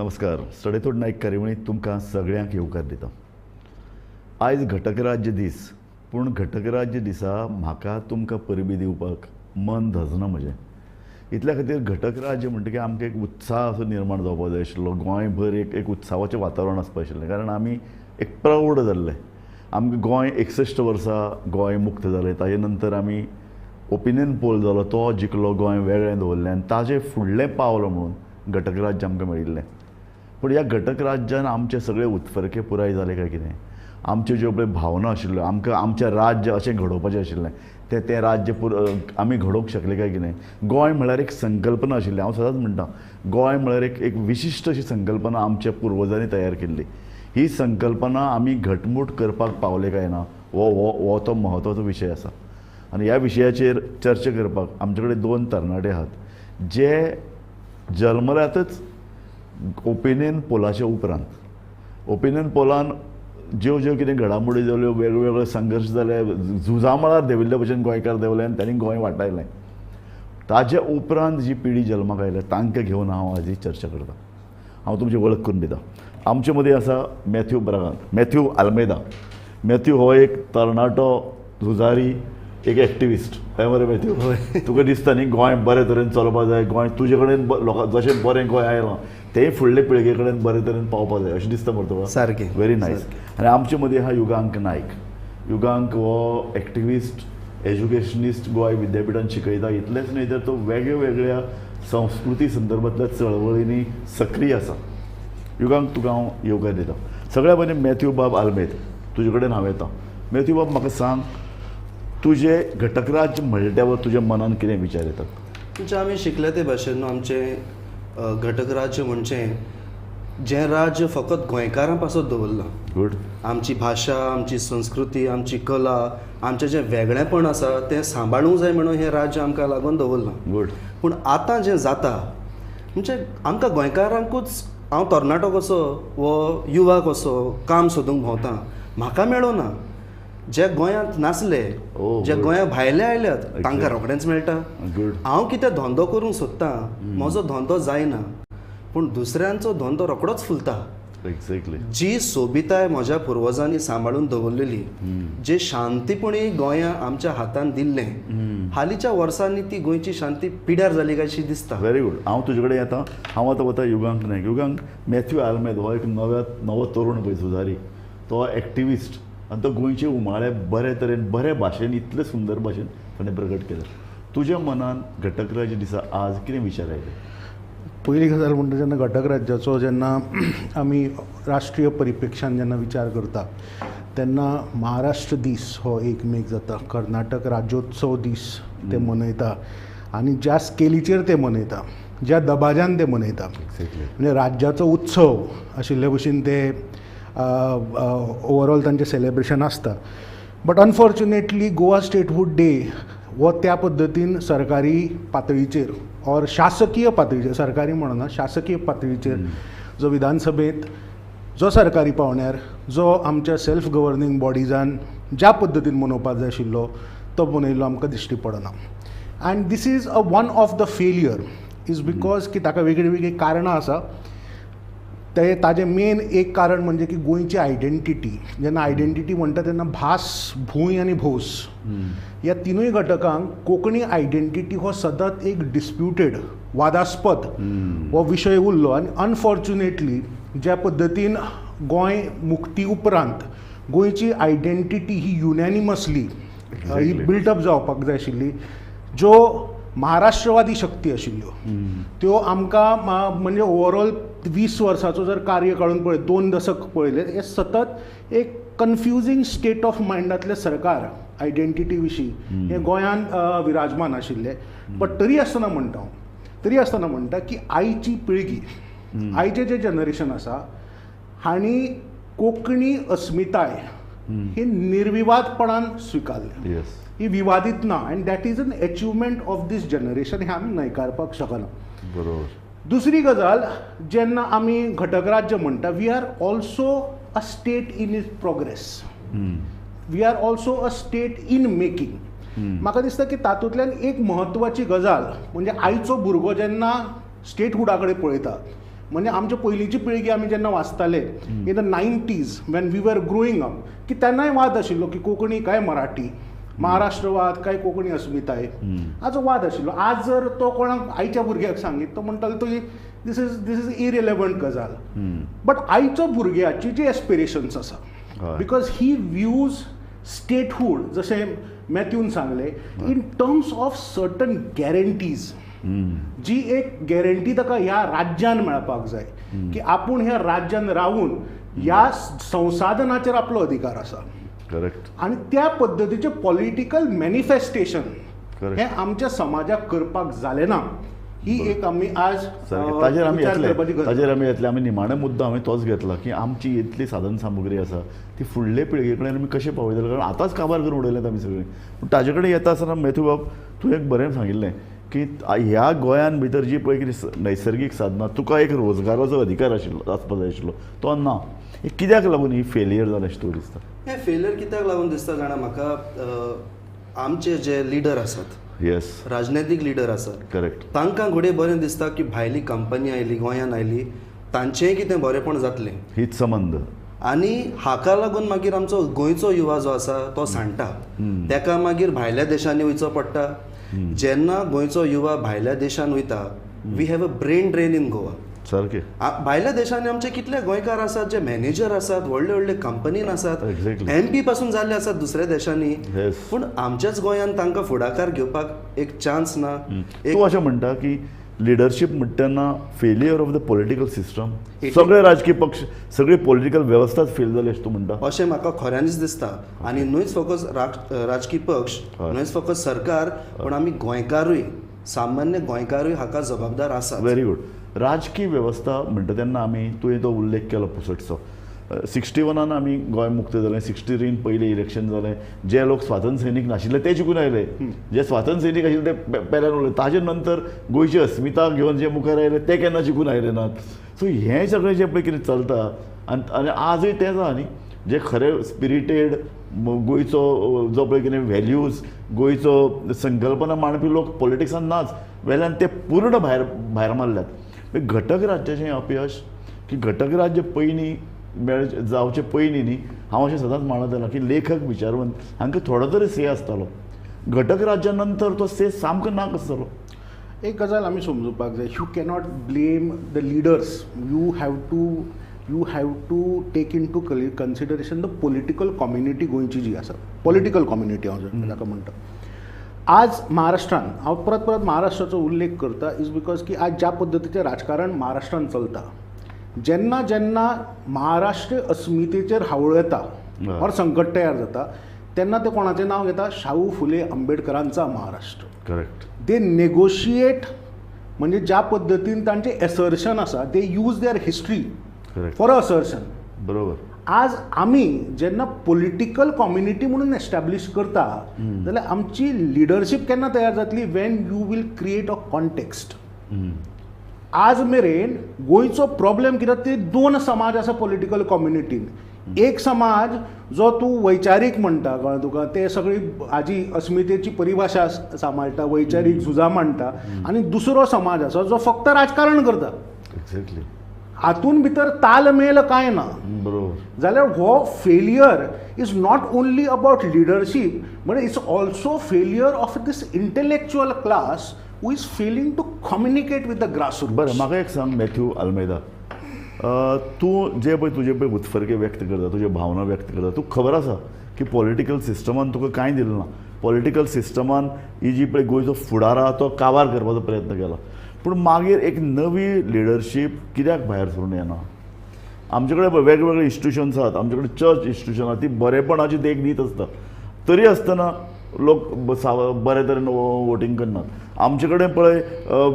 नमस्कार. सडेतोड नायक कार्यावळींत तुमकां सगळ्यांक येवकार दिता. आयज घटक राज्य दीस, पूण घटक राज्य दिसा म्हाका तुमकां परबी दिवपाक मन धजना म्हजें. इतल्या खातीर घटक राज्य म्हणटकीर आमकां एक उत्साह असो निर्माण जावपाक जाय आशिल्लो. गोंयभर एक एक उत्साहाचें वातावरण आसपाक आशिल्लें, कारण आमी एक प्रौढ जाल्ले. आमकां गोंय 61 वर्सां गोंय मुक्त जालें, ताजे नंतर आमी ओपिनियन पोल जालो तो जिखलो, गोंय वेगळें दवरलें आनी ताजें फुडलें पावल म्हणून घटक राज्य आमकां मेळिल्लें. पूण ह्या घटक राज्यान आमचे सगळे उत्फर्के पुराय जाले काय कितें? आमच्यो ज्यो पळय भावना आशिल्ल्यो, आमकां आमचें राज्य अशें घडोवपाचें आशिल्लें, तें तें राज्य आमी घडोवंक शकले काय कितें? गोंय म्हळ्यार एक संकल्पना आशिल्ली. हांव सदांच म्हणटा, गोंय म्हळ्यार एक एक विशिश्ट अशी संकल्पना आमच्या पुर्वजांनी तयार केल्ली. ही संकल्पना आमी घटमूट करपाक पावले काय ना, हो हो हो तो म्हत्वाचो विशय आसा. आनी ह्या विशयाचेर चर्चा करपाक आमचे कडेन दोन तरणाटे आहात जे जल्मल्यातच ओपिनियन पोलाच्या उपरांत. ओपिनियन पोलान ज्यो ज्यो कितें घडामोडी जाल्यो, वेगवेगळे संघर्श जाले, झुजा मळार देंविल्ले भशेन गोंयकार देंवले आनी तांणी गोंय वाटायलें. ताजे उपरांत जी पिढी जल्माक आयल्या तांकां घेवन हांव आज ही चर्चा करता. हांव तुमची वळख करून दिता. आमचे मदीं आसा Matthew Braganza, Matthew Almeida. Matthew हो एक तरणाटो झुजारी, एक एक्टिविस्ट. हय मरे मॅथ्यू, तुका दिसता न्ही गोंय बरे तरेन चलपाक जाय, गोंय तुजे कडेन लोकां जशें बरें गोंय आयलां तें फुडले पिळगे कडेन बरे तरेन पावपाक जाय अशें दिसता मरे तुका? सारकें. Very nice. आनी आमचे मदीं आहा युगांक नायक. युगांक हो एक्टिविस्ट, एज्युकेशनिस्ट, गोंय विद्यापिठान शिकयता. इतलेंच न्हय तर तो वेगळ्या संस्कृती संदर्भांतल्या चळवळींनी सक्रीय आसा. युगांक तुका हांव येवकार दिता. सगळ्या पयलीं मॅथ्यू बाब आल्मेद, तुजे कडेन हांव येता. मॅथ्यू बाब, म्हाका सांग, तुजे घटक राज्य म्हणल्यार तुज्या मनान कितें विचार येतात? म्हणजे आमी शिकले ते भाशेन न्हू, आमचें घटक राज्य म्हणजे जें राज्य फकत गोंयकारां पासत दवरलां. गुड. आमची भाशा, आमची संस्कृती, आमची कला, आमचें जें वेगळेंपण आसा तें सांबाळूंक जाय म्हणून हें राज्य आमकां लागून दवरलां. गुड. पूण आतां जें जाता म्हणजे आमकां गोंयकारांकूच, हांव तरणाटो कसो वो युवा कसो काम सोदूंक भोंवता, म्हाका मेळना. जे गोंयांत नासले, जे गोंया भायले आयल्यात तांकां रोखडेंच मेळटा. हांव कितें धंदो करूंक सोदतां, म्हजो धंदो जायना, पूण दुसऱ्यांचो धंदो रोखडोच फुलता. एक्झॅक्टली. जी सोबिताय म्हज्या पुर्वजांनी सांबाळून दवरलेली, जे शांतीपणी गोंया आमच्या हातान दिल्लें, हालींच्या वर्सांनी ती गोंयची शांती पिड्यार जाली काय अशी दिसता. Very good. हांव तुजे कडेन येता. हांव आतां वता युगांक नायक. युगांक, मॅथ्यू आल्मेद हो एक नवो तरुण पळय झुजारी, तो एक्टिविस्ट आनी तो गोंयचे उमाळे बरे तरेन, बरे भाशेन, इतले सुंदर भाशेन ताणें प्रकट केले. तुज्या मनान घटक राज्य दिसा आज कितें विचार आयले? पयली गजाल म्हणटा, जेन्ना घटक राज्याचो जेन्ना आमी राष्ट्रीय परिप्रेक्षान जेन्ना विचार करता तेन्ना महाराष्ट्र दीस हो 1 मेक जाता, कर्नाटक राज्योत्सव दीस ते मनयता आनी ज्या स्केलीचेर ते मनयता, ज्या दबाज्यान ते मनयता, म्हणजे राज्याचो उत्सव आशिल्ले भशेन ते ओवरऑल तांचें सेलेब्रेशन आसता. But unfortunately Goa statehood day हो त्या पद्दतीन सरकारी पातळीचेर ऑर शासकीय पातळीचेर, सरकारी म्हणना, शासकीय पातळीचेर जो विधानसभेंत, जो सरकारी पावंड्यार, जो आमच्या सेल्फ गवर्नींग बॉडिजान ज्या पद्दतीन मनोवपाक जाय आशिल्लो तो मनयल्लो आमकां दिश्टी पडना. And this is a one of the failure is because की ताका वेगळीं वेगळीं कारणां आसा. ते ताजें मेन एक कारण म्हणजे की गोंयची आयडेंटिटी. जेन्ना आयडेंटिटी म्हणटा तेन्ना भास, भूंय आनी भौस ह्या तिनूय घटकांक कोंकणी आयडेंटिटी हो सतत एक डिस्प्युटेड, वादास्पद हो विशय उरलो. आनी अनफॉर्च्युनेटली ज्या पद्दतीन गोंय मुक्ती उपरांत गोंयची आयडेंटिटी ही युनॅनिमसली ही बिल्टअप जावपाक जाय आशिल्ली, ज्यो महाराष्ट्रवादी शक्ती आशिल्ल्यो त्यो आमकां म्हणजे ओवरऑल 20 वर्साचो जर कार्य काडून पळय, 2 दशक पळयलें, हे सतत एक कन्फ्युजींग स्टेट ऑफ मायंडांतलें सरकार आयडेंटिटी विशीं हे गोंयांत विराजमान आशिल्लें. बट तरी आसतना म्हणटा हांव, तरी आसतना म्हणटा की आयची पिळगी, आयचें जें जनरेशन आसा हांणी कोंकणी अस्मिताय ही निर्विवादपणान स्विकारल्या, ही विवादीत ना. And that is an achievement of this generation, हें आमी न्हयकारपाक शकना. बरोबर. दुसरी गजाल, जेन्ना आमी घटक राज्य म्हणटा, we are also a state in is progress, we are also a state in making. म्हाका दिसता की तातूंतल्यान एक म्हत्वाची गजाल म्हणजे आयचो भुरगो जेन्ना स्टेटहुडा कडेन पळयता, म्हणजे आमच्या पयलींची पिळगी आमी जेन्ना वाचताले in the 90s when we were growing up की तेन्नाय वाद आशिल्लो की कोंकणी काय मराठी, महाराष्ट्रवाद काय कोंकणी अस्मिताय हाचो वाद आशिल्लो. आज जर तो कोणाक आयच्या भुरग्याक सांगीत तो म्हणटालो तो this is irrelevant गजाल. बट आयचो भुरग्याची जी एस्पिरेशन्स आसा because he views statehood जशें मॅथ्यून सांगलें in terms of certain guarantees, जी एक गॅरंटी ताका ह्या राज्यान मेळपाक जाय की आपूण ह्या राज्यान रावून ह्या संसाधनाचेर आपलो अधिकार आसा. करेक्ट. आनी त्या पद्दतीचें पॉलिटिकल मॅनिफेस्टेशन हें आमच्या समाजाक करपाक जालें ना, ही एक आमी आज ताजेर आमी येतले, ताजेर आमी येतले. आमी निमाणो मुद्दो हांवें तोच घेतला की आमची इतली साधन सामुग्री आसा ती फुडले पिळगे कडेन आमी कशें पावयतले, कारण आतांच काबार करून उडयल्यात आमी सगळीं. पूण ताजे कडेन येता आसतना मॅथ्यू बाब तूं एक बरें सांगिल्लें की ह्या गोंयान भितर जी पळय कितें नैसर्गीक साधनां, तुका एक रोजगाराचो अधिकार आशिल्लो आसपाक जाय आशिल्लो तो ना, हे कित्याक लागून ही फेलियर जालें अशें तुका दिसता? हें फेलियर कित्याक लागून दिसता जाणा म्हाका, आमचे जे लिडर आसात, येस, राजनैतीक लिडर आसात, करेक्ट, तांकां घडये बरें दिसता की भायली कंपनी आयली गोंयान आयली तांचेंय कितें बरेंपण जातलें, हीच संबंद. आनी हाका लागून मागीर आमचो गोंयचो युवा जो आसा तो सांडटा, ताका मागीर भायल्या देशांनी वयचो पडटा. जेन्ना गोंयचो युवा भायल्या देशान वयता we have a brain drain in Goa. सारकें. भायल्या देशांनी आमचे कितले गोंयकार आसात जे मॅनेजर आसात, व्हडले व्हडले कंपनीन आसात, एम पी पासून जाल्ले आसात दुसऱ्या देशांनी, पूण आमच्याच गोंयान तांकां फुडाकार घेवपाक एक चान्स ना. तूं अशें म्हणटा की लिडरशीप म्हणटना failure of the political system, सगळे राजकीय पक्ष, सगळी पॉलिटिकल वेवस्थाच फेल जाली अशें तूं म्हणटा? अशें म्हाका खऱ्यांनीच दिसता. आनी न्हूच फकत राजकीय पक्ष, न्हूच फकत सरकार, पूण आमी गोंयकारूय, सामान्य गोंयकारूय हाका जबाबदार आसा. Very good. राजकीय वेवस्था म्हणटा तेन्ना आमी तुवें तो उल्लेख केलो पुसटचो, 61 आमी गोंय मुक्त जालें, 63 पयलें इलेक्शन जालें, जे लोक स्वातंत्र्य सैनीक नाशिल्ले ते जिखून आयले, जे स्वातंत्र्य सैनीक आशिल्ले ते पेल्यान उरले, ताजे नंतर गोंयची अस्मिता घेवन जे मुखार आयले ते केन्ना जिखून आयले नात. सो हें सगळें जें पळय कितें चलता आनी आजूय तेंच आहा न्ही, जे खरे स्पिरिटेड गोंयचो जो पळय कितें व्हॅल्यूज, गोंयचो संकल्पना मांडपी लोक पॉलिटिक्सान नाच, वेल्यान ते पूर्ण भायर भायर मारल्यात. घटक राज्याचें अपयश की घटक राज्य पयलीं मेळ जावचे पयलीं न्ही, हांव अशें सदांच मानत आयलां की लेखक विचारवंत हांकां थोडो तरी से आसतालो, घटक राज्या नंतर तो से सामको ना कसो जालो. एक गजाल आमी समजुपाक जाय, you cannot blame the leaders, you have to take into consideration the political community गोंयची जी आसा, पॉलिटिकल कम्युनिटी हांव ताका म्हणटा. आज महाराष्ट्रान, हांव परत परत महाराष्ट्राचो उल्लेख करता is because की आज ज्या पद्दतीचें राजकारण महाराष्ट्रान चलता, जेन्ना जेन्ना महाराष्ट्र अस्मितेचेर हावळ येता और संकट तयार जाता तेन्ना ते कोणाचें नांव घेता, शाहू फुले आंबेडकरांचा महाराष्ट्र. करेक्ट. दे नेगोशिएट, म्हणजे ज्या पद्दतीन तांचें एसर्शन आसा, they use their history for a assertion. बरोबर. आज आमी जेन्ना पॉलिटिकल कम्युनिटी म्हणून एस्टॅब्लिश करता जाल्यार आमची लिडरशीप केन्ना तयार जातली, when you will create a context. आज मेरेन गोंयचो प्रॉब्लेम कितें, ते दोन समाज आसा पॉलिटिकल कम्युनिटीन. एक समाज जो तूं वैचारीक म्हणटा, कळ्ळें तुका, ते सगळी हाजी अस्मितेची परिभाशा सांबाळटा, वैचारीक झुजां मांडटा, आनी दुसरो समाज आसा जो फक्त राजकारण करता. एक्झॅक्टली. हातून भितर तालमेल कांय ना. बरोबर. जाल्यार हो failure is not only about leadership, but it's also failure of this intellectual class who is failing to communicate with the grassroots. बरें, म्हाका एक सांग मॅथ्यू आल्मेदा, तूं जे पळय तुजे पळय उत्फर्के व्यक्त करता, तुज्यो भावना व्यक्त करता, तुका खबर आसा की पॉलिटिकल सिस्टमान तुका कांय दिलें ना, पॉलिटिकल सिस्टमान ही जी पळय गोंयचो फुडार आहा तो काबार करपाचो प्रयत्न केला, पूण मागीर एक नवी लिडरशीप कित्याक भायर सरून येना? आमचे कडेन वेगवेगळे इन्स्टिट्युशन्स आहात, आमचे कडेन चर्च इन्स्टिट्युशन आहा, ती बरेपणाची देख दीत आसता, तरी आसतना लोक बरे तरेन वोटींग करनात. आमचे कडेन पळय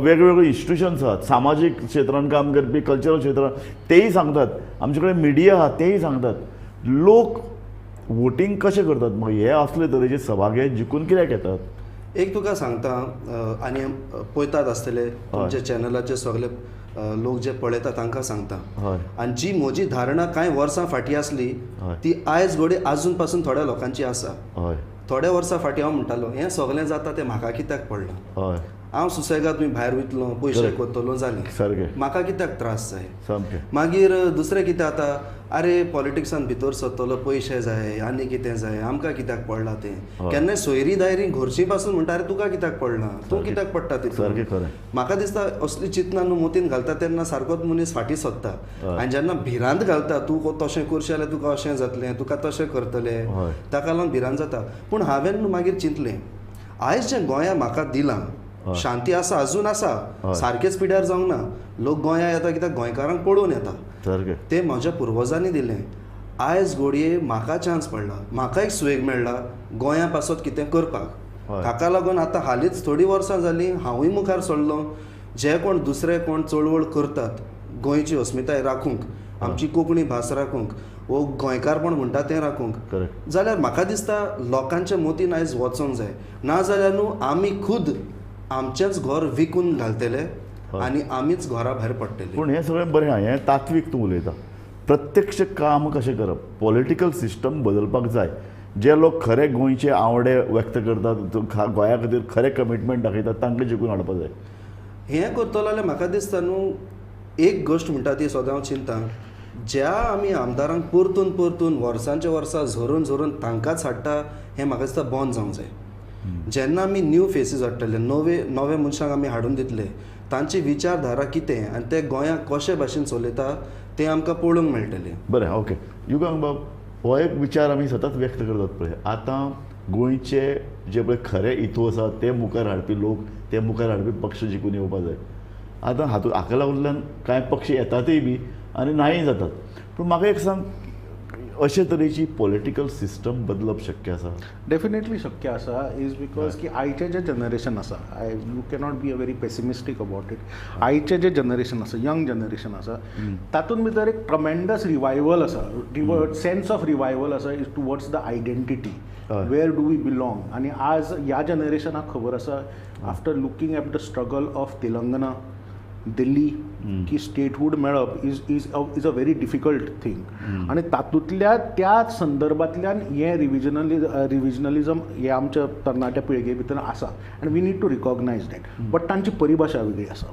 वेगवेगळे इन्स्टिट्युशन्स आहात, सामाजीक क्षेत्रान काम करपी, कल्चरल क्षेत्रान, तेय सांगतात, आमचे कडेन मिडिया आहा तेय सांगतात, लोक वोटींग कशें करतात? मग हे असले तरेचे सभागे जिखून कित्याक येतात? एक तुका सांगता, आनी पळयतात आसतले तुमच्या चॅनलाचे सगळे लोक जे पळयता तांकां सांगता, आनी जी म्हजी धारणा कांय वर्सां फाटीं आसली ती आयज घडये आजून पासून थोड्या लोकांची आसा. थोड्या वर्सां फाटीं हांव म्हणटालो हें सगळें जाता तें म्हाका कित्याक पडलां, हय, हांव सुसेगाद मी भायर वयतलो, पयशे करतलो, जालें, सारकें, म्हाका कित्याक त्रास जाय. सामकें. मागीर दुसरें कितें जाता, आरे पॉलिटिक्सान भितर सरतलो, पयशे जाय आनी कितें जाय, आमकां कित्याक पडलां तें. केन्नाय सोयरी दायरी घरची पासून म्हणटा आरे तुका कित्याक पडलां, तूं कित्याक पडटा तितून. खरें. म्हाका दिसता असली चिंतना न्हू मतीन घालता तेन्ना सारकोच मनीस फाटीं सोदता, आनी जेन्ना भिरांत घालता तूं तशें करशें जाल्यार तुका अशें जातलें, तुका तशें करतले, ताका लागून भिरांत जाता. पूण हांवें न्हू मागीर चिंतलें, आयज जें गोंया म्हाका दिलां, शांती आसा, अजून आसा, सारकेच पिड्यार जावंक ना, लोक गोंया येता कित्याक गोंयकारांक पळोवन येता, ते म्हज्या पुर्वजांनी दिलें. आयज घडये म्हाका चान्स पडला, म्हाका एक सुवेग मेळ्ळा गोंया पासत कितें करपाक. हाका लागून आतां हालींच थोडीं वर्सां जालीं हांवूय मुखार सरलो, जे कोण दुसरे कोण चळवळ करतात गोंयची अस्मिताय राखूंक, आमची कोंकणी भास राखूंक, वो गोंयकारपण म्हणटा तें राखूंक, जाल्यार म्हाका दिसता लोकांच्या मतीन आयज वचोंक जाय. ना जाल्यार न्हू आमी खुद आमचेंच घर विकून घालतले आनी आमीच घरा भायर पडटले. पूण हें सगळें बरें आहा, हें तात्वीक तूं उलयता, प्रत्यक्ष काम कशें करप, पॉलिटिकल सिस्टम बदलपाक जाय. जे लोक खरे गोंयचे आवडे व्यक्त करतात, गोंया खातीर खरें कमिटमेंट दाखयतात, तांकां जिखून हाडपाक जाय. हें करतलो जाल्यार म्हाका दिसता न्हू एक गोश्ट म्हणटा ती सदां हांव चिंता, ज्या आमी आमदारांक परतून परतून वर्सांच्या वर्सां झरून झरून तांकांच हाडटा, हें म्हाका दिसता बंद जावंक जाय. जेन्ना आमी न्यू फेसीस हाडटले, नवे नवे मनशांक आमी हाडून दितले, तांची विचारधारा कितें आनी ते गोंयाक कशे भाशेन चलयता तें आमकां पळोवंक मेळटलें. बरें, ओके. युगांक बाब, हो एक विचार आमी सतत व्यक्त करतात पळय, आतां गोंयचे जे पळय खरे इतू आसा ते मुखार हाडपी लोक, ते मुखार हाडपी पक्ष जिखून येवपा जाय. आतां हातूंत हाका लागून कांय पक्ष येतातय बी आनी नाय जातात. पूण म्हाका एक सांग, अशे तरेची पॉलिटिकल सिस्टम बदलप शक्य आसा? डेफिनेटली शक्य आसा, is because की आयचें जें जनरेशन आसा, I you cannot be a very pessimistic about it. आयचें जें जनरेशन आसा, यंग जनरेशन आसा, तातूंत भितर एक ट्रमेंडस रिवायवल आसा, सेन्स ऑफ रिवायवल आसा is towards the identity, where do we belong. आनी आज ह्या जनरेशनाक खबर आसा, after looking at the struggle of Telangana, Delhi, की स्टेटहूड मेळप is is is a very difficult thing. आनी तातूंतल्या त्या संदर्भांतल्यान हें रिविजनलिजम हें आमच्या तरणाट्या पिळगे भितर आसा, आनी we need to recognise that. But तांची परिभाशा वेगळी आसा.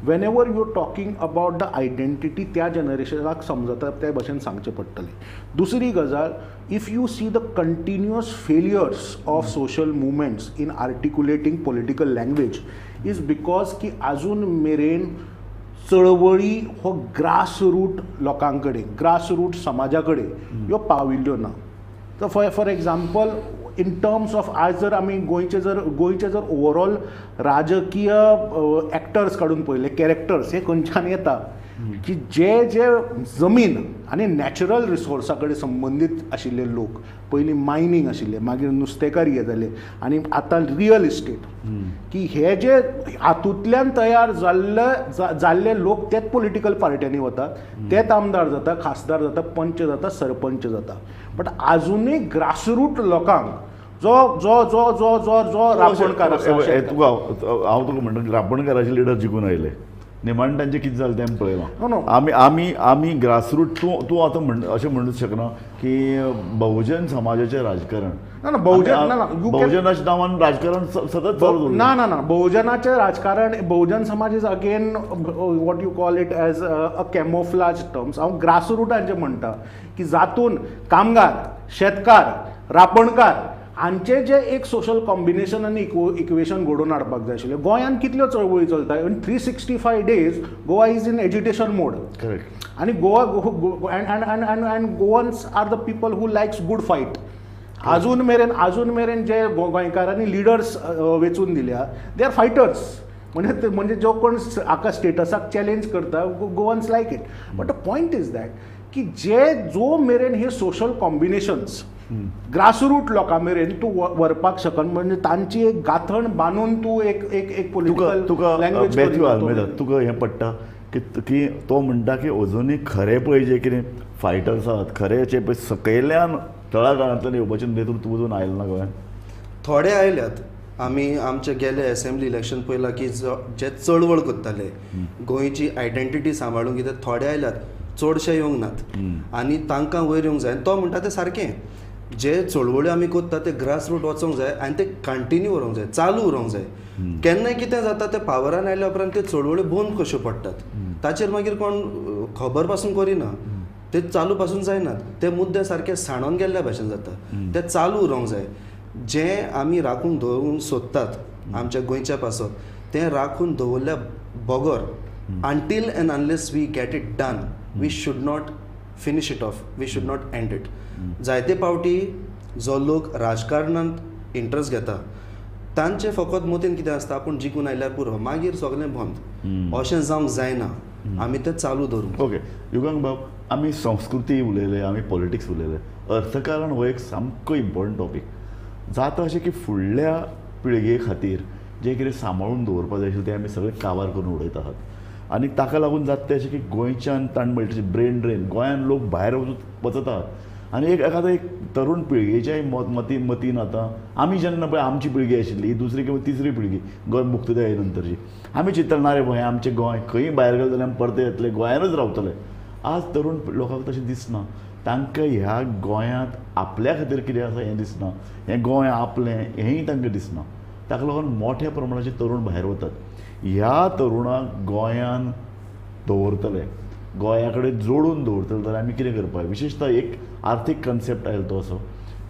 Whenever you are talking about the identity, त्या जनरेशनाक समजता त्या भशेन सांगचें पडटलें. दुसरी गजाल, if you see the continuous failures of social movements in articulating political language is because की आजून मेरेन चळवळी हो ग्रास रूट लोकां कडेन, ग्रास रूट समाजा कडेन ह्यो पाविल्ल्यो ना. तर for example in terms of आज जर आमी गोंयचे जर ओवरऑल राजकीय एक्टर्स काडून पळयले, कॅरेक्टर्स हे खंयच्यान येता की जे जे जमीन आनी नॅचरल रिसोर्सा कडेन संबंदीत आशिल्ले लोक, पयलीं मायनींग आशिल्ले, मागीर नुस्तेकारी हे जाले, आनी आतां रियल इस्टेट, की हे जे हातूंतल्यान तयार जाल्ले लोक तेच पॉलिटिकल पार्ट्यांनी वतात, तेच आमदार जाता, खासदार जाता, पंच जाता, सरपंच जाता. बट आजुनूय ग्रासरूट लोकांक जो जो जो जो जो जो रापणकार आसा, तुका हांव तुका म्हणटा, रापणकाराचे लिडर जिखून आयले, निमाण तांचें कितें जालें तें आमी पळयलां. आमी आमी आमी ग्रासरूट, तूं तूं आतां म्हण अशें म्हणूंक शकना की बहुजन समाजाचें राजकारण, ना बहुजन, ना बहुजनाच्या नांवान राजकारण सतत चालू. ना ना ना, बहुजनाचें राजकारण, Bahujan Samaj is again what you call it as a camouflage terms. हांव ग्रासरुटांचें म्हणटा की जातून कामगार, शेतकार, रापणकार हांचें जें एक सोशल कॉम्बिनेशन आनी इक्वेशन घडोवन हाडपाक जाय आशिल्लें. गोंयांत कितल्यो चळवळी चलता, in 365 days Goa is in agitation mode. Correct. आनी Goa and and Goans are the people who likes good fight. आजून मेरेन जे गोंयकारांनी लिडर्स वेंचून दिल्या, they are fighters. म्हणजे म्हणजे जो कोण हाका स्टेटसाक चॅलेंज करता, Goans like it. But the point is that की जे जो मेरेन हे सोशल कॉम्बिनेशन्स ग्रासरूट लोकां मेरेन तूं व्हरपाक शकन, म्हणजे तांची एक गांथण बांदून तूं एक एक एक पॉलिटिकल लँग्वेज तुका तुका हें पडटा की तो म्हणटा की अजुनूय खरें पळय जे कितें फायटर्स आहात, खरें जे पळय सकयल्यान तळागाळांतल्यान येवपाचें नेतृत्व अजून आयलें ना गोंयांत. थोडे आयल्यात. आमी आमचे गेले एसेंब्ली इलेक्शन पळयलां की जे चळवळ करताले गोंयची आयडेंटिटी सांबाळून कितें, थोडे आयल्यात, चडशे येवंक नात आनी तांकां वयर येवंक जाय. आनी तो म्हणटा तें सारकें, जे चळवळी आमी करता ते ग्रास रूट वचोंक जाय आनी ते कंटिन्यू उरोंक जाय, चालू उरोंक जाय. केन्नाय कितें जाता ते पावरान आयल्या उपरांत त्यो चळवळी बंद कश्यो पडटात, ताचेर मागीर कोण खबर पासून करिना, ते चालू पासून जायनात, ते मुद्दे सारके सांडोन गेल्ल्या भाशेन जाता. ते चालू उरोंक जाय. जें आमी राखून दवरूंक सोदतात आमच्या गोंयच्या पासत तें राखून दवरल्या बगर until and unless we get it done we should not finish it off, we should not end it. जायते पावटी जो लोक राजकारणांत इंट्रस्ट घेता तांचे फकत मतीन कितें आसता, आपूण जिखून आयल्यार पुरो, मागीर सगळें बंद. अशें जावंक जायना, आमी तें चालू दवरूंक. ओके युगांक बाब, आमी संस्कृती उलयले, आमी पॉलिटिक्स उलयले, अर्थकारण हो एक सामको इम्पॉर्टंट टॉपीक. जाता अशें की फुडल्या पिळगे खातीर जें कितें सांबाळून दवरपाक जाय आशिल्लें तें आमी सगळें काबार करून उडयता आहात आनी ताका लागून जाता तें अशें की गोंयच्यान ताण म्हणटा ब्रेन ड्रेन, गोंयान लोक भायर वचत आहात आनी एक एखादो एक तरुण पिळगेच्याय मतीन आतां आमी जेन्ना पळय आमची पिळगी आशिल्ली दुसरी किंवा तिसरी पिळगी गोंय मुक्तताये नंतरची, आमी चिंतता ना रे भोय आमचें गोंय खंय भायर गेलें जाल्यार आमी परते येतले, गोंयानूच रावतले. आज तरुण लोकांक तशें दिसना, तांकां ह्या गोंयांत आपल्या खातीर कितें आसा हें दिसना, हें गोंय आपलें हेंय तांकां दिसना. ताका लागून मोठ्या प्रमाणाचे तरुण भायर वतात. ह्या तरुणाक गोंयान दवरतले, गोंया कडेन जोडून दवरतले जाल्यार आमी कितें करपाक? विशेशतः एक आर्थीक कन्सेप्ट आयलो तो असो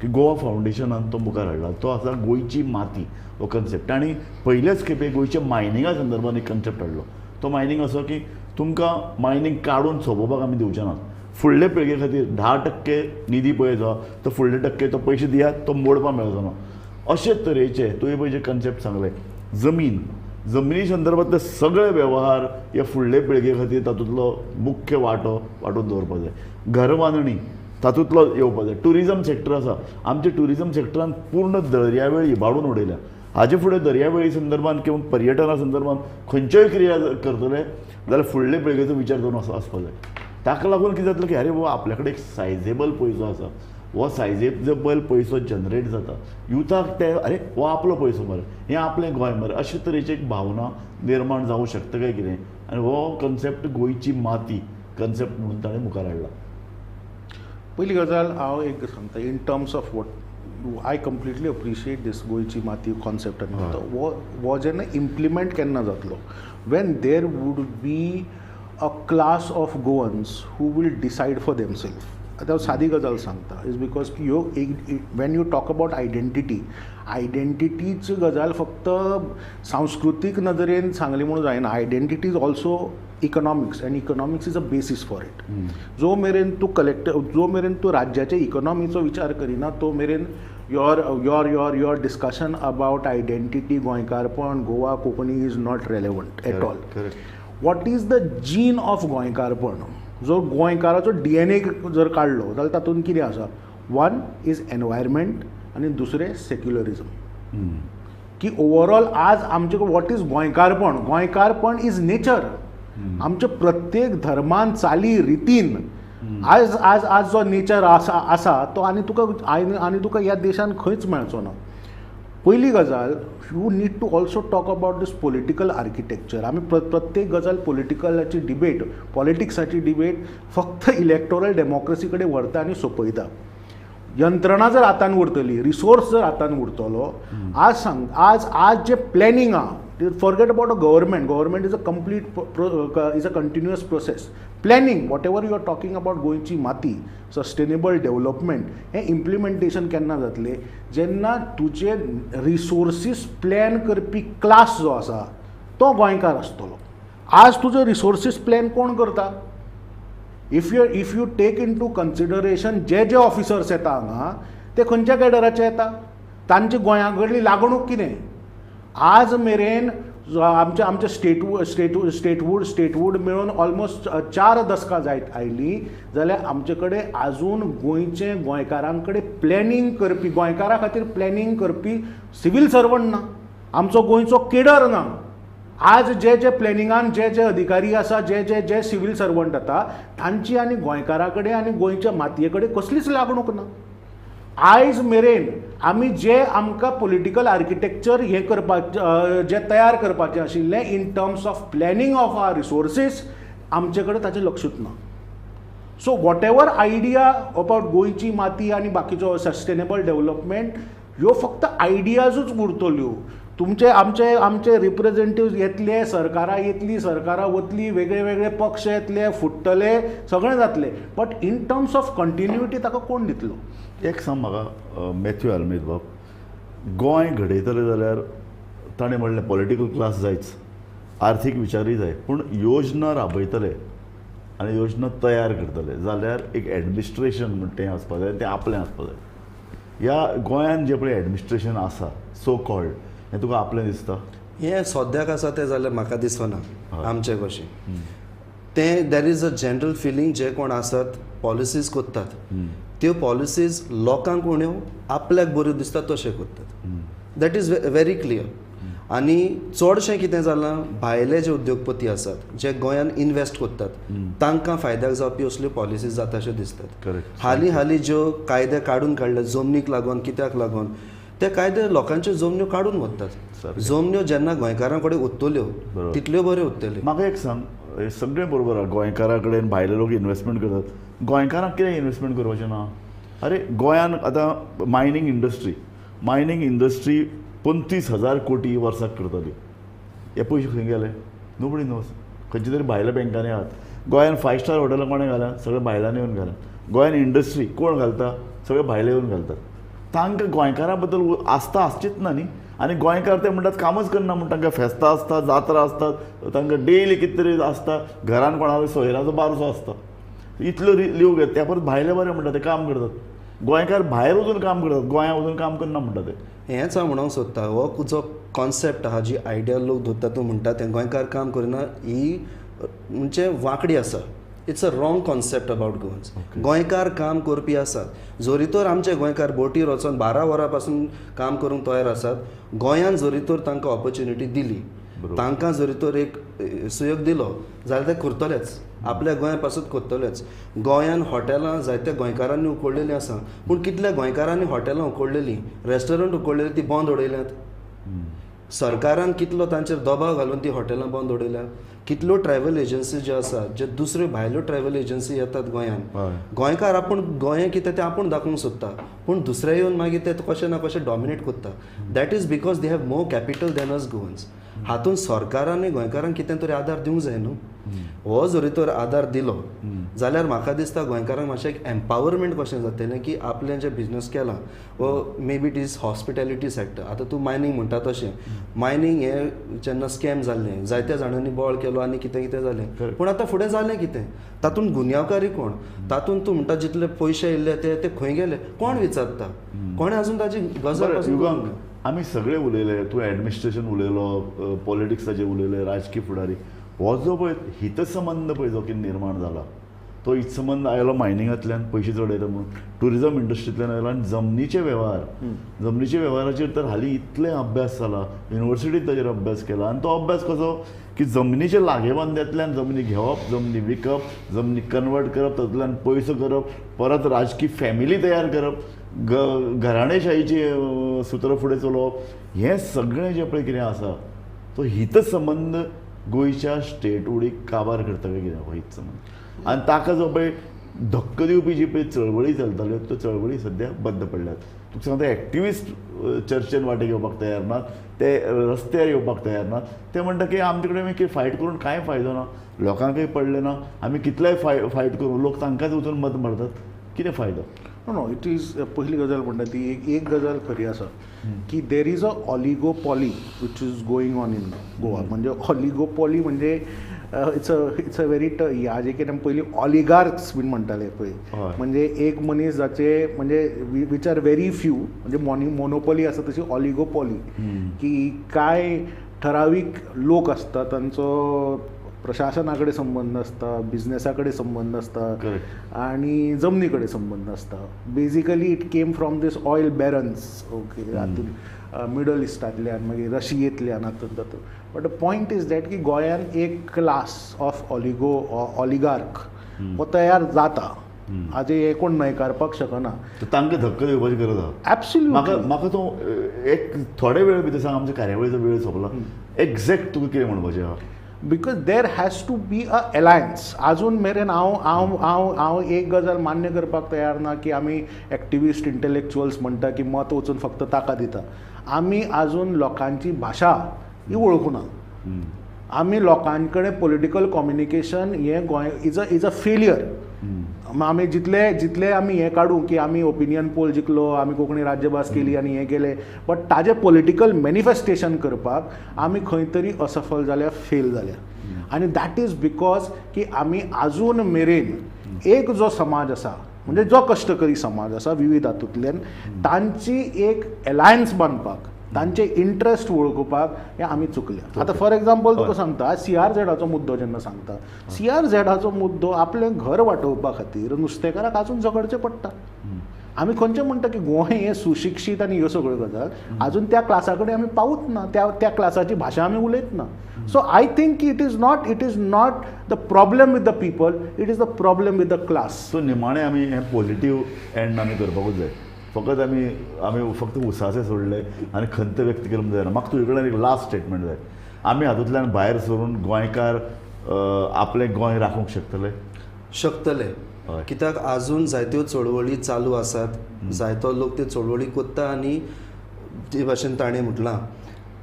की गोवा फावंडेशनान तो मुखार हाडला, तो आसा गोंयची माती हो कन्सेप्ट. आनी पयलेच खेपे गोंयच्या मायनिंगा संदर्भान एक कन्सेप्ट हाडलो. तो मायनींग असो की तुमकां मायनींग काडून सोंपोवपाक आमी दिवचे नात, फुडले पिळगे खातीर 10% निधी पळय जो तो फुडले टक्के तो पयशे दियात, तो मोडपाक मेळचो ना. अशे तरेचे तुवें पळय जे कन्सेप्ट सांगले, जमीन जमनी संदर्भातले सगळे व्यवहार हे फुडले पिळगे खातीर तातूंतलो मुख्य वांटो वांटून दवरपाक जाय. घर बांदणी तातूंतलो येवपाक जाय. ट्युरिजम सेक्टर आसा, आमच्या ट्युरिजम सेक्टरान पूर्ण दर्यावेळ इबाडून उडयल्या. हाजे फुडें दर्यावेळी संदर्भान किंवा पर्यटना संदर्भान खंयच्योय क्रिया करतले जाल्यार फुडले पिळगेचो विचार करून आसपाक जाय. ताका लागून कितें जातलें की अरे बाबा आपल्या कडेन एक सायजेबल पयसो आसा, हो सायजेबल पयसो जनरेट जाता, युथाक ते अरे हो आपलो पयसो मरे, हें आपलें गोंय मरे, अशे तरेची एक भावना निर्माण जावं शकता काय कितें. आनी हो कन्सेप्ट गोंयची माती कन्सेप्ट म्हणून ताणें मुखार हाडला. पयली गजाल हांव एक सांगता, in terms of what I completely appreciate this गोंयची माती कॉन्सेप्ट. आनी हो जेन्ना इम्प्लिमेंट केन्ना जातलो, when there would be a class of Goans who will decide for themselves. आतां हांव सादी गजाल सांगता, is because की ह्यो एक when you talk about identity, आयडेंटिटीची गजाल फक्त सांस्कृतीक नदरेन सांगली म्हणून जायना. Identity is also economics and economics is a basis for it. जो मेरेन तूं कलेक्ट, जो मेरेन तूं राज्याच्या इकॉनॉमीचो विचार करिना तो मेरेन your your your your discussion about identity, गोंयकारपण, Goa, Konkani is not relevant at all. What is the gene of गोंयकारपण? जो गोंयकाराचो DNA जर काडलो जाल्यार तातूंत कितें आसा? वन is environment आनी दुसरें सेक्युलरिजम. की ओवरऑल आज आमचे what is गोंयकारपण? गोंयकारपण is nature. आमच्या प्रत्येक धर्मान, चाली रितीन आज आज आज जो नेचर आसा आसा तो आनी तुका आनी तुका ह्या देशान खंयच मेळचो ना. पयली गजाल, you need to also talk about this political architecture. आमी प्रत्येक गजाल पॉलिटिकलाची डिबेट, पॉलिटिक्साची डिबेट फक्त इलेक्टोरल डेमोक्रेसी कडेन व्हरता आनी सोंपयता. यंत्रणा जर हातान उरतली, रिसोर्स जर हातान उरतलो, आज सांग, आज आज जे प्लॅनिंग आहा, forget about a government, government is a complete is a continuous process. Planning, whatever you are talking about गोंयची माती, सस्टेनेबल डेव्हलपमेंट, हें इम्प्लिमेंटेशन केन्ना जातलें? जेन्ना तुजे रिसोर्सीस प्लॅन करपी क्लास जो आसा तो गोंयकार आसतलो. आज तुजो रिसोर्सीस प्लॅन कोण करता? If you take into consideration J J officers येता हांगा ते खंयच्या कॅडराचे येता, तांची गोंया कडली लागणूक कितें? आज मेरेन आमचे आमचे स्टेटहूड मेळून ऑलमोस्ट 4 दसकां जायत आयलीं जाल्यार आमचे कडेन आजून गोंयचे गोंयकारां कडेन प्लॅनिंग करपी, गोंयकारां खातीर प्लॅनिंग करपी सिवील सर्वंट ना, आमचो गोंयचो केडर ना. आज जे जे प्लॅनिंगान जे जे अधिकारी आसा, जे जे जे सिवील सर्वंट आतां तांची आनी गोंयकारां कडेन आनी गोंयच्या मातये कडेन कसलीच लागणूक ना. आयज मेरेन आमी जे आमकां पॉलिटिकल आर्किटेक्चर हें करपाक जें तयार करपाचें आशिल्लें in terms of planning of our resources, आमचे कडेन ताचें लक्षूच ना. So whatever idea about गोंयची माती आनी बाकीचो सस्टेनेबल डेव्हलपमेंट ह्यो फक्त आयडियाजूच उरतल्यो. तुमचे आमचे आमचे रिप्रेझेंटेटिव्ह येतले, सरकारां येतली, सरकारां वतली, वेगळे वेगळे पक्ष येतले, फुट्टले, सगळें जातलें, but in terms of continuity ताका कोण दितलो? एक सांग म्हाका मॅथ्यू आल्मेद बाब, गोंय घडयतले जाल्यार ताणें म्हणलें पॉलिटिकल क्लास जायच, आर्थीक विचारूय जाय, पूण योजना राबयतले आनी योजना तयार करतले जाल्यार एक एडमिनिस्ट्रेशन म्हणटा तें आसपा जाय, तें आपलें आसपा जाय. ह्या गोंयान जें पळय एडमिनिस्ट्रेशन आसा सो कॉल्ड, हें तुका आपलें दिसता? हें सद्याक आसा तें जाल्यार म्हाका दिसना आमचें कशें तें. There is a general feeling, जे कोण आसात पॉलिसीज करतात त्यो पॉलिसीज लोकांक उण्यो आपल्याक बऱ्यो दिसता तशें करतात. That is very clear. आनी चडशें कितें जालां, भायले जे उद्योगपती आसात जे गोंयान इनवेस्ट करतात तांकां फायद्याक जावपी असल्यो पॉलिसीज जाता अश्यो दिसतात. हालीं हालीं ज्यो कायदे काडून काडले जमनीक लागून कित्याक लागून, ते कायदे लोकांच्यो जमन्यो काडून वतात. जमन्यो जेन्ना गोंयकारां कडेन उरतल्यो तितल्यो बऱ्यो उरतल्यो. म्हाका एक सांग, सगळें बरोबर आसा, गोंयकारां कडेन भायले लोक इनवेस्टमेंट करतात, गोंयकारांक कितें इनवेस्टमेंट करपाचें ना? अरे गोंयान आतां मायनींग इंडस्ट्री, मायनींग इंडस्ट्री 25,000 कोटी वर्साक करताली, हे पयशे खंय गेले? Nobody knows. खंयचे तरी भायल्या बँकांनी आहात. गोंयान 5 स्टार हॉटेलां कोणें घाला? सगळे भायल्यांनी येवन घाला. गोंयान इंडस्ट्री कोण घालता? सगळे भायले येवन घालतात. तांकां गोंयकारां बद्दल आस्था आसचीच ना न्ही. आनी गोंयकार ते म्हणटात कामच करना म्हण, तांकां फेस्तां आसता, जात्रा आसतात, तांकां डेली कितें तरी आसता, घरान कोणालो सोयऱ्याचो बारसो आसता, इतलो लिव घेता. त्या परत भायले बरें म्हणटा ते काम करतात, गोंयकार भायर वचून काम करतात, गोंया वचून काम करना म्हणटा ते. हेंच हांव म्हणूंक सोदता, हो जो कॉन्सेप्ट आहा, जी आयडिया लोक धरता, तूं म्हणटा तें गोंयकार काम करिना, ही म्हणजे वांकडी आसा. It's a wrong concept about Goans. गोंयकार काम करपी आसात, जरी तर आमचे गोंयकार बोटीर वचोन 12 वरां पासून काम करूंक तयार आसात, गोंयान जरी तर तांकां ऑपॉर्च्युनिटी दिली, तांकां जरी तर एक सुयोग दिलो जाल्यार ते करतलेच, आपल्या गोंया पासून करतलेच. गोंयान हॉटेलां जायत्या गोंयकारांनी उखडलेलीं आसा, पूण कितल्या गोंयकारांनी हॉटेलां उखडलेलीं, रेस्टॉरंट उखडलेलीं ती बंद उडयल्यात. सरकारान कितलो तांचेर दबाव घालून ती हॉटेलां बंद उडयल्यात. कितल्यो ट्रॅवल एजन्सी ज्यो आसात, जे दुसऱ्यो भायल्यो ट्रॅवल एजन्सी येतात गोंयान, गोंयकार आपूण गोंय कितें तें आपूण दाखोवंक सोदता, पूण दुसरे येवन मागीर ते कशें ना कशें डॉमिनेट करता. That is because they have more capital than us Goans. हातूंत सरकारान गोंयकारांक कितें तरी आदार दिवंक जाय न्हू. हो जरी तर आदार दिलो जाल्यार म्हाका दिसता गोंयकारांक मातशें एक एम्पावरमेंट कशें जातलें की आपलें जें बिजनस केलां वो maybe it is hospitality sector. आतां तूं मायनींग म्हणटा तशें, मायनींग हें जेन्ना स्कॅम जाल्लें, जायत्या जाणांनी बळ केलो आनी कितें कितें जालें, पूण आतां फुडें जालें कितें? तातूंत गुन्यांवकारी कोण? तातूंत तूं म्हणटा जितले पयशे येयल्ले ते खंय गेले? कोण विचारता? कोणें अजून ताची गजाल? आमी सगळे उलयले, तूं एडमिनिस्ट्रेशन उलयलो, पॉलिटिक्साचेर उलयले, राजकीय फुडारी, हो जो पळय हितसंबंद पळय जो कितें निर्माण जाला, तो हितसंबंद आयलो मायनिंगांतल्यान पयशे चड येता म्हणून, ट्युरिजम इंडस्ट्रींतल्यान आयलो, आनी जमनीचे वेव्हार, जमनीच्या वेव्हाराचेर तर हालीं इतले अभ्यास जाला, युनिवर्सिटीत ताजेर अभ्यास केला. आनी तो अभ्यास कसो की जमनीच्या लागेबांद्यांतल्यान जमनी घेवप, जमनी विकप, जमनी कन्वर्ट करप, तातूंतल्यान पयसो करप, परत राजकीय फॅमिली तयार करप, घराणेशाहीची सुत्रां फुडें चलोवप, हें सगळें जें पळय कितें आसा तो हितसंबंद गोंयच्या स्टेटहुडीक काबार करता काय कितें हो हितसंबंद. आनी ताका जो पळय धक्को दिवपी जी पळय चळवळी चलताल्यो त्यो चळवळी सद्या बंद पडल्यात. तुका सांगता, एक्टिविस्ट चर्चेन वांटे घेवपाक तयार नात, ते रस्त्यार येवपाक तयार नात. ते म्हणटा की आमचे कडेन मागीर फायट करून कांय फायदो ना, लोकांकय पडलें ना, आमी कितलेय फायट करूं लोक तांकांच वचून मत मारतात, कितें फायदो? नो नो, it is पयली गजाल म्हणटा ती एक गजाल खरी आसा की there is a oligopoly which is going on in Goa. म्हणजे ऑलिगोपॉली म्हणजे it's a very ह्या जे कितें पयलीं ऑलिगार्क्स बीन म्हणटाले पळय, म्हणजे एक मनीस जाचे म्हणजे which are very few, म्हणजे मोनोपॉली आसा तशी ऑलिगोपॉली की कांय ठरावीक लोक आसता तांचो प्रशासना कडेन संबंद आसता, बिजनेसा कडेन संबंद आसता आनी जमनी कडेन संबंद आसता. Basically it came from this oil barons, okay, हातूंत मिडल इस्टांतल्यान मागीर रशियेंतल्यान हातूंत तातूंत. But the point is that की गोंयान एक क्लास ऑफ ऑलिगार्क हो तयार जाता, हाजें हें कोण न्हयकारपाक शकना. तांकां धक्को दिवपाची गरज आसा. एब्सोल्युटली. म्हाका तूं एक थोडे वेळ भितर सांग, आमच्या कार्यावळीचो वेळ सोंपला, एग्जॅक्ट तुका कितें म्हणपाचें आहा? Because there has to be a alliance. आजून मेरेन हांव हांव हांव हांव एक गजाल मान्य करपाक तयार ना की आमी एक्टिविस्ट इंटलेक्चुअल्स म्हणटा की मत वचून फक्त ताका दिता. आमी आजून लोकांची भाशा ही वळखूना. आमी लोकां कडेन पॉलिटिकल कम्युनिकेशन हें गोंय is a failure. आमी जितले जितले आमी हें काडू की आमी ओपिनियन पोल जिखलो, आमी कोंकणी राज्यभास केली आनी हें केलें, बट ताजें पॉलिटिकल मॅनिफेस्टेशन करपाक आमी खंय तरी असफल जाल्या, फेल जाल्या. आनी that is because की आमी आजून मेरेन एक जो समाज आसा, म्हणजे जो कश्टकरी समाज आसा विविध हातूंतल्यान, तांची एक एलायन्स बांदपाक, तांचे इंट्रस्ट वळखुपाक हे आमी चुकले. आतां फॉर एग्जाम्पल तुका सांगता, सीआरझेडाचो मुद्दो जेन्ना सांगता, सीआरझेडाचो मुद्दो आपलें घर वाटोवपा खातीर नुस्तेकाराक आजून झगडचें पडटा. आमी खंयचें म्हणटा की गोंय हें सुशिक्षीत आनी ह्यो सगळ्यो गजाल, आजून त्या क्लासा कडेन आमी पावूच ना, त्या त्या क्लासाची भाशा आमी उलयत ना. सो I think की it is not the problem with the people, it is the problem with the class. So निमाणें आमी हें पॉझिटीव एंड आमी करपाकूच जाय. फकत आमी आमी फक्त उसासे सोडले आनी खंत व्यक्त करूंक जायना. म्हाका तुजे कडल्यान एक लास्ट स्टेटमेंट जाय. आमी हातूंतल्यान भायर सरून गोंयकार आपलें गोंय राखूंक शकतले? शकतले. कित्याक आजून जायत्यो चळवळी चालू आसात, जायतो लोक त्यो चळवळी कोत्ता आनी जे भाशेन ताणें म्हटलां,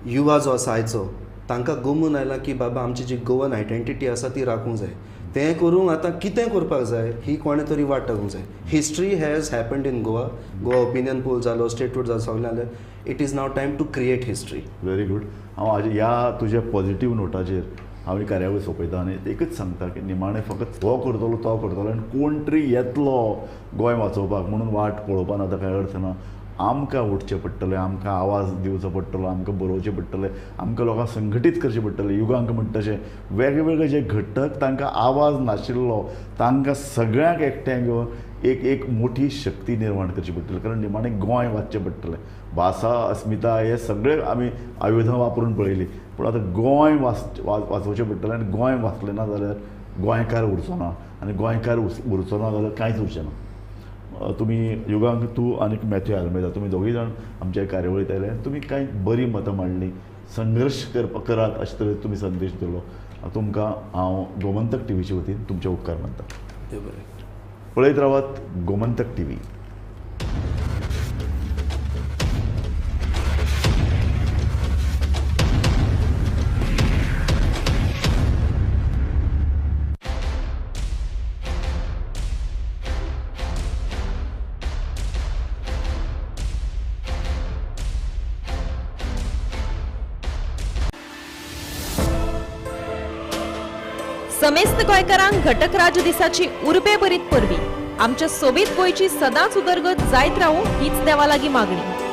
युवा जो आसा आयचो, तांकां गमून आयला की बाबा आमची जी गोवन आयडेंटिटी आसा ती राखूंक जाय. तें करूंक आतां कितें करपाक जाय ही कोणें तरी वाट लागूंक जाय. History has happened in Goa. Goa opinion poll जालो, स्टेटहूड जालो, सगळें जालें. It is now time to create history. Very good. हांव आज ह्या तुज्या पॉझिटीव नोटाचेर हांव ही कार्यावळ सोंपयता आनी एकच सांगता की निमाणें फकत हो करतलो, तो करतलो आनी कोण तरी येतलो गोंय वाचोवपाक म्हणून वाट पळोवपान आतां कांय अर्थ ना. आमकां उठचें पडटलें, आमकां आवाज दिवचो पडटलो, आमकां बरोवचें पडटलें, आमकां लोकांक संघटीत करचें पडटलें. युगांक म्हणटा तशें वेगवेगळे जे घटक तांकां आवाज नाशिल्लो तांकां सगळ्यांक एकठांय घेवन एक एक मोठी शक्ती निर्माण करची पडटली, कारण निमाणें गोंय वाचचें पडटलें. भाशा, अस्मिताय हे सगळे आमी आयुधां वापरून पळयली, पूण आतां गोंय वाचोवचें पडटलें आनी गोंय वाचलें ना जाल्यार गोंयकार उरचो ना आनी गोंयकार उरचो ना जाल्यार कांयच उरचें ना. तुमी युगांक, तूं आनी मॅथ्यू आल्मेदा, तुमी दोगूय जाण आमच्या कार्यावळींत आयले, तुमी कांय बरीं मतां मांडलीं, संघर्श करात अशे तरेन तुमी संदेश दिलो. तुमकां हांव गोमंतक टिवीचे वतीन तुमचे उपकार मानता. बरें. पळयत रावात गोमंतक टिवी. समेस्त गोंयकारांक घटक राज्य दिसाची उर्बे भरीत परबी. आमच्या सोबीत गोंयची सदांच उदरगत जायत रावूं हीच देवा लागीं मागणी.